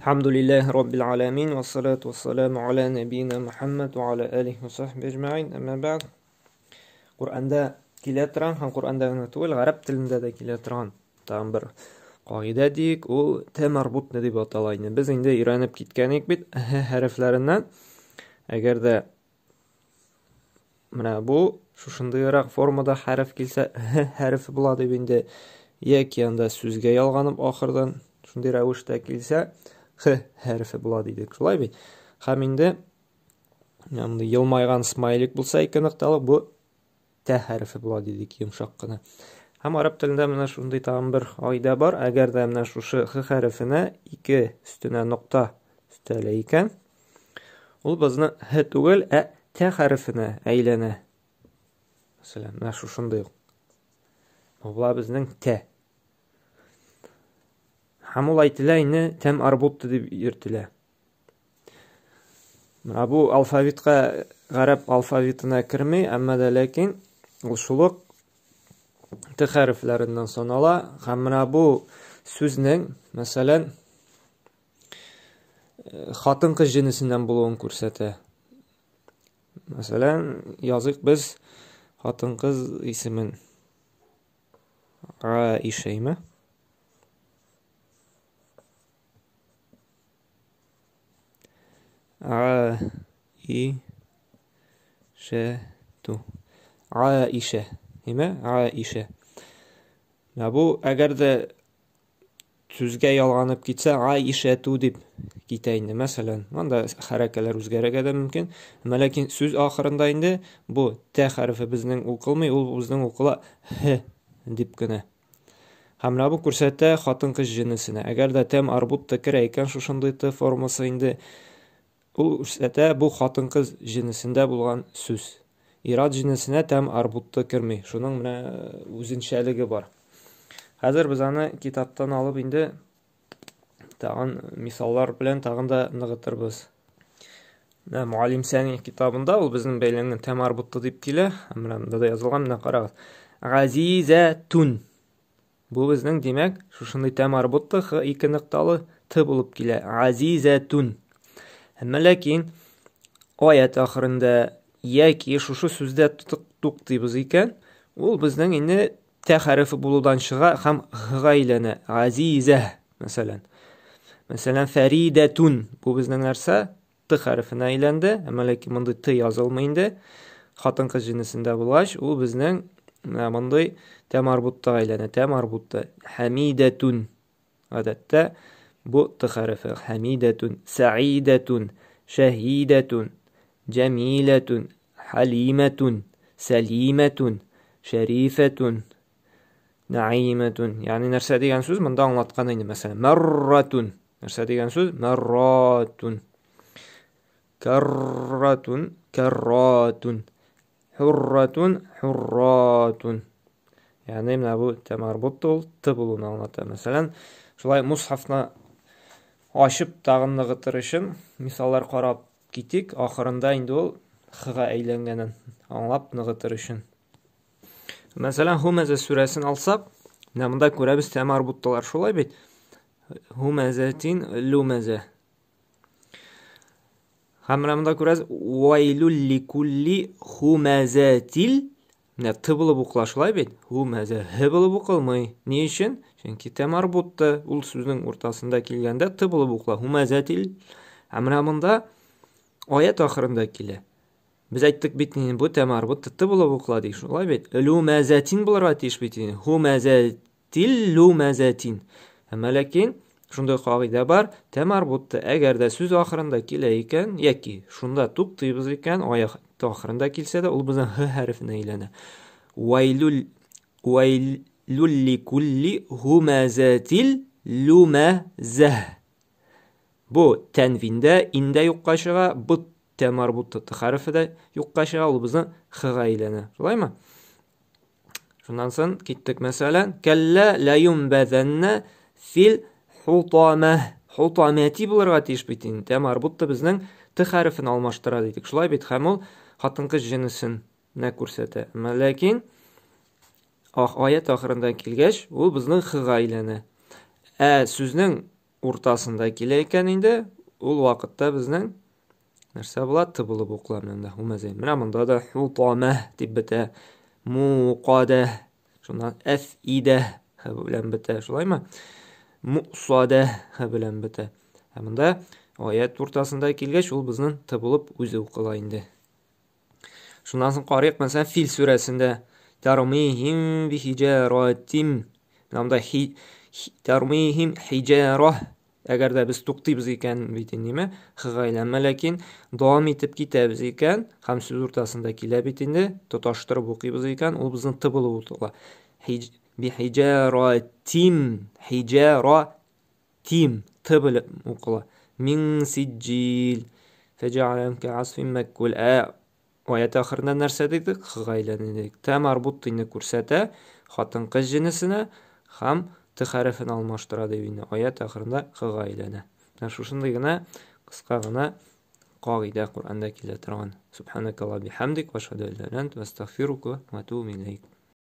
Хәмдулилләһи раббил аламин ва салату вассаламу аля нәбиина Мухаммад ва аля алихи ва сахбихи әҗмәгыйн. Әмма бәгъд. Коръәндә килә торган һәм Коръәндә генә түгел, гарәп телендә дә килә торган тагын бер кагыйдә диек, ул тә марбутны дип атала инде. Без инде өйрәнеп киткән идек бит һ хәрефләреннән. Әгәр дә Менә бу шушындыйрак формада хәреф килсә, һ хәрефе була дип инде яки анда сүзгә ялганып ахырдан шундый рәвештә килсә, х хәрефе була дидек. Шулай бит? Һәм инде мондый елмайган смайлик булса ике нокталы, бу тә хәрефе була дидек йомшак кына. Һәм араб телендә менә шундый тагын бер кагыйдә бар. Әгәр дә менә шушы х хәрефенә ике өстенә нокта өстәлә икән, Ул безне һ түгел, ә т хәрефенә әйләнә. Мәсәлән, менә шушындый ук. Бу була безнең т. Һәм ул әйтелә инде тәм арбутты дип йөртелә. Менә бу алфавитка гарәп алфавитына керми, әмма дә ләкин ул шул ук т хәрефләреннән санала. Һәм менә бу сүзнең, мәсәлән, хатын-кыз җенесеннән булуын күрсәтә. Мәсәлән, языйк без хатын-кыз исемен. Аишәйме? А и ш ту. Аишә. Ниме? Аишә. Менә бу әгәр дә сүзгә ялганып китсә, Аишәту дип китә инде, мәсәлән. Монда хәрәкәләр үзгәрергә дә мөмкин. Әмма ләкин сүз ахырында инде бу тә хәрефе безнең укылмый, ул безнең укыла һ дип кенә. Һәм менә бу күрсәтә хатын-кыз җенесенә. Әгәр дә тәм арбут та керә икән, шушындый т формасы инде Ул күрсәтә, бу хатын-кыз җенесендә булган сүз. Ир-ат җенесенә тәм арбутты керми. Шуның менә үзенчәлеге бар. Хәзер без аны китаптан алып инде тагын мисаллар белән тагын да ныгытырбыз. Менә Муаллим Сәни китабында ул безнең бәйләнгән тәм арбутты дип килә. Менә монда да язылган, менә карагыз. Газизәтун. Бу безнең, димәк, шушындый тә марбутты х ике нокталы т булып килә. Азизәтун. Әмма ләкин аят ахырында яки шушы сүздә туктыйбыз икән, ул безнең инде тә хәрефе булудан чыга һәм х-га әйләнә. Азизә, мәсәлән. Мәсәлән, Фәридәтун. Бу безнең нәрсә? Т хәрефенә әйләнде, әмма ләкин мондый Т язылмый инде. Хатын-кыз җенесендә булгач, ул безнең менә мондый Т марбуттага әйләнә. Т марбутта. Хәмидәтүн. Гадәттә бу Т хәрефе. Хәмидәтүн, Сәидәтүн, Шәһидәтүн, Җәмиләтүн, Хәлимәтүн, Сәлимәтүн, Шәрифәтүн, Наимәтүн. Ягъни нәрсә дигән сүз монда аңлаткан инде, мәсәлән, мәрратүн. Нәрсә дигән сүз? Мәрратүн. Карратун, карратун. Хурратун, хурратун. Ягъни менә бу тәмарбут ул т булуны аңлата. Мәсәлән, шулай мусхафны ачып тагын ныгытыр өчен мисаллар карап китик, ахырында инде ул х-га әйләнгәнен аңлап ныгытыр өчен. Мәсәлән, Һумәзә сүрәсен алсак, менә монда күрәбез тәмар буттылар, шулай бит? Һумәзәтин лүмәзә. Һәм менә монда күрәбез вайлул ликулли һумәзәтил. Менә т булып укыла, шулай бит? Һумәзә һ булып укылмый. Ни өчен? Чөнки тәмар бутты ул сүзнең уртасында килгәндә т булып укыла. Һумәзәтил. Ә менә монда аят ахырында килә. Без әйттек бит инде, бу тәмар, бу т булып укыла ди. Шулай бит. Лүмәзәтин булырга тиеш бит инде. Һумәзәтил лүмәзәтин. Әмма ләкин шундый кагыйдә бар, тәмар бу т әгәр дә сүз ахырында килә икән, яки шунда туктыйбыз икән, аяк ахырында килсә дә, ул безнең һ хәрефенә әйләнә. Вайлүл вайлүл ликулли һумәзәтил лүмәзәһ. Бу тәнвиндә индә юкка чыга, бу Т марбут Т хәрефе дә юкка чыга, ул безнең Х-га әйләнә. Шулаймы? Шуннан соң киттек мәсәлән, кәллә ла юнбәзәннә фил хутама. Хутамәти булырга тиеш бит инде. Т марбут та безнең Т хәрефен алмаштыра дидек. Шулай бит, һәм ул хатын-кыз җенесен нә күрсәтә. Әмма ләкин аят ахырында килгәч, ул безнең Х-га әйләнә. Ә сүзнең уртасында килә икән инде, ул вакытта безнең нәрсә була? Т булып укыла монда. Һумәзә. Менә монда да хутама дип бетә. Мукада. Шуннан әфидә белән бетә, шулаймы? Мусада белән бетә. Ә монда аят уртасында килгәч, ул безнең т булып үзе укыла инде. Шуннан соң карыйк, мәсәлән, Фил сүрәсендә тармихим бихиҗаратим. Менә монда хи, тармихим хиҗара. Әгәр дә без туктыйбыз икән бит инде, хыга әйләнмә, ләкин дәвам итеп китәбез икән, һәм сүз уртасында килә бит инде, тоташтырып укыйбыз икән, ул безнең т булып укыла. Бихиҗаратим, хиҗара Тим, т белән укыла. Мин сиджил. Фәҗәгъәләһүм кәгасфин мәккүл. Ә аят ахырында нәрсә дидек? Хга әйләнә дидек. Тә марбут инде күрсәтә хатын-кыз җенесенә һәм т хәрефен алмаштыра дип инде аят ахырында хга әйләнә. Менә шушындый гына кыска гына кагыйдә Коръәндә килә торган. Субханакалла бихамдик ва ашһаду ан ла илаһа илля анта астагфирука ва атубу илейк.